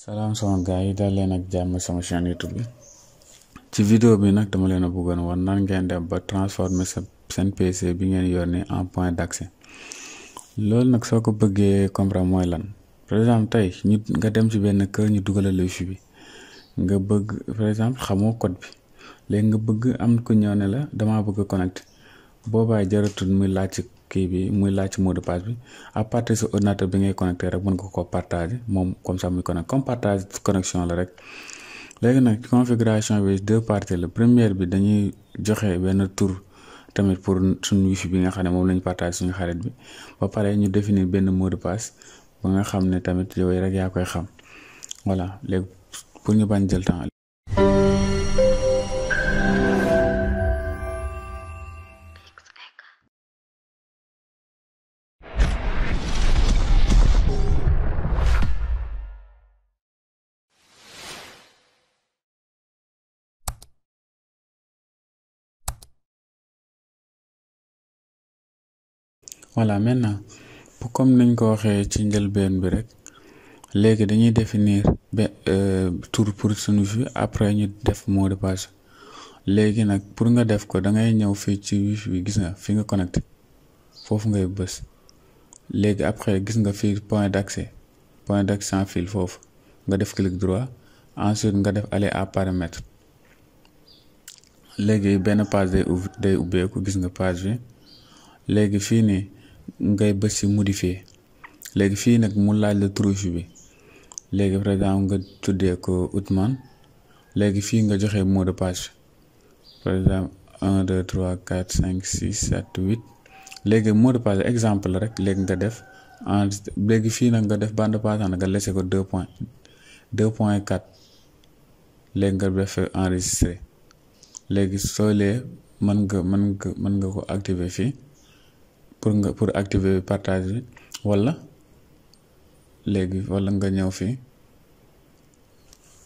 salaam sama gars yi daal leen ak jàmm sama chaîne YouTube bi ci vidéo bi nag dama leen a bëggoon wan nan ngeen dem ba transformer seen PC bi ngeen yor ni en point d'accès loolu nag soo ko bëggee comprendre mooy lan. par exemple tey nga dem ci benn kër ñu dugalal wifi bi nga bëgg par exemple xamoo code bi léegi nga bëgg am ko ñëw ne la damaa bëgg a connecté boobaa jaratul muy laaj kii bi muy laaj mot de passe bi à partir sa ordinateur bi ngay connecté rek mën nga ko partager moom comme ça muy connecté comme partage connexion la rek. léegi nag configuration bi deux parties la première bi dañuy joxe benn tour tamit pour suñu wifi bi nga xam ne moom lañu partage suñu xarit bi ba pare ñu définir benn mot de passe ba nga xam ne tamit yooyu rek yaa koy xam voilà léegi pour ñu bañ jël temps. voilà maintenant comme nañ ko waxee ci njëlbeen bi rek léegi dañuy définir tour pour suñu wifi après ñu def mot de passe léegi nag pour nga def ko da ngay ñëw fii ci wifi bi gis nga fi nga connecté foofu ngay bës léegi après gis nga fii point d'accès sans fil foofu nga def clic droit ensuite nga def aller à paramètres léegi benn page day ubbeeku gis nga page bi léegi fii nii ngay bës ci modifier léegi fii nag mu laaj la turu wifi bi léegi par exemple nga tuddee ko Ousmane léegi fii nga joxe mot de passe par exemple 1 2 3 4 5 6 7 8 léegi mot de passe exemple la rek léegi nga def léegi fii nag nga def bande passante nga laissé ko 2.4 léegi nga def enregistré léegi soo lee mën nga ko activer fii pour activer partage bi wala nga ñëw fii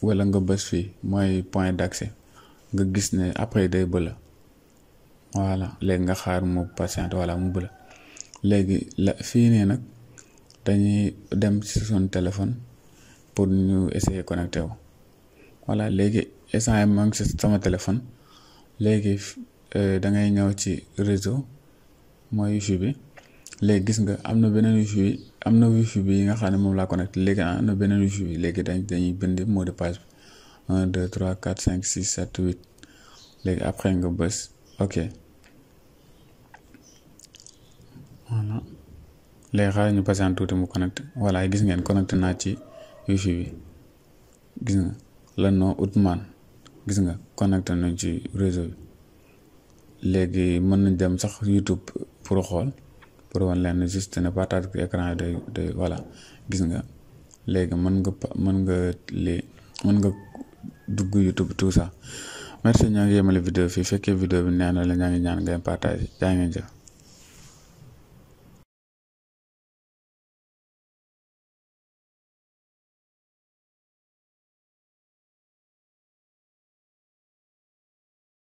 wala nga bës fii mooy point d'accès nga gis ne après day bëla voilà léegi nga xaar mu patiente voilà mu bëla léegi fii nii nag dañuy dem ci son téléphone pour ñu essayer connecté wu voilà léegi instant maa ngi ci sama téléphone léegi da ngay ñëw ci réseau mooy wifi bi léegi gis nga am na wifi bi nga xam ne moom laa connecté léegi am na beneen wifi bi léegi dañuy bind mot de passe bi 1 2 3 4 5 6 7 8 léegi après nga bës ok voilà léegi xaaral ñu patiente tuuti mu connecté voilà gis ngeen connecté naa ci wifi bi gis nga la nom Ousmane gis nga connecté nañ ci réseau bi léegi mën nañ dem sax YouTube pour xool pour wan leen juste ne partage écran day voilà gis nga léegi mën nga dugg YouTube tout ça merci ñaa ngi yemale vidéo fii fekkee vidéo bi neex na la ñaa ngi ñaan ngay partage jaa ngeen jëf